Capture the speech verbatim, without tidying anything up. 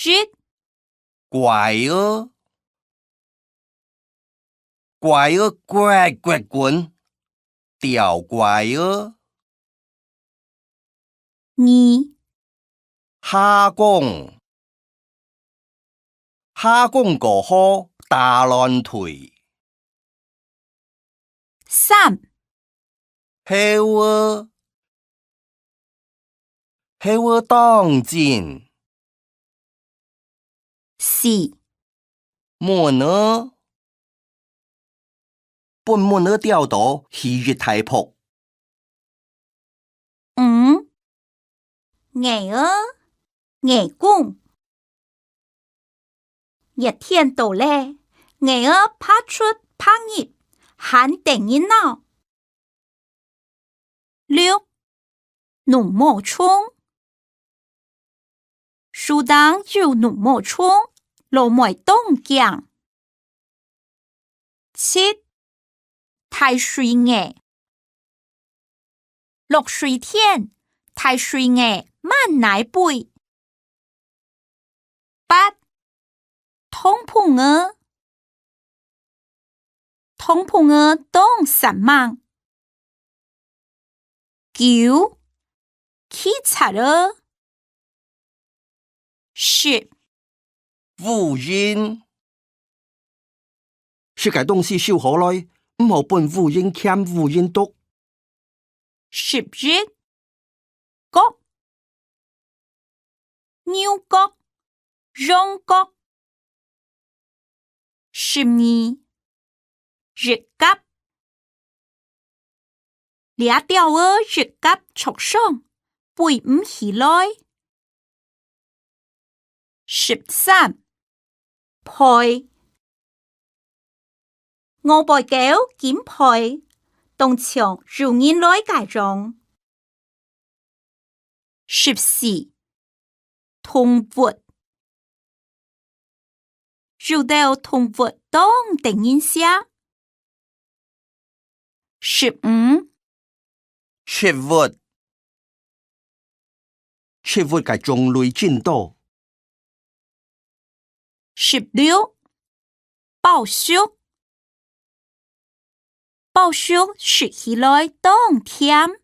一、乖仔，乖仔，乖乖滾，吊乖仔。二、下崗，下崗過後打亂隊。三、猴仔，猴仔當精。四、蚊仔，分蚊仔吊到起一大泡。五、蟻仔，蟻公。 熱天到咧，蟻仔爬出爬入，還得人惱。六、驽毛蟲。樹頂有驽毛蟲，老妹當驚。七、大水蟻。 落水天，大水蟻滿哪飛。八、糖蜂仔。糖蜂仔當煞猛。九、蜞蚻仔。十、烏蠅。 食个東西收好來，毋好分烏蠅㧡烏蠅毒。十一、角。牛角、羊角。十二、翼胛。 這鳥仔翼胛著傷，飛毋起來。十三、背。鵝背狗緊背，當像有人來个樣。十四、動物。 有兜動物當得人惜。十五、植物。植物个種類真多。十六、包粟。包粟食起來當甜。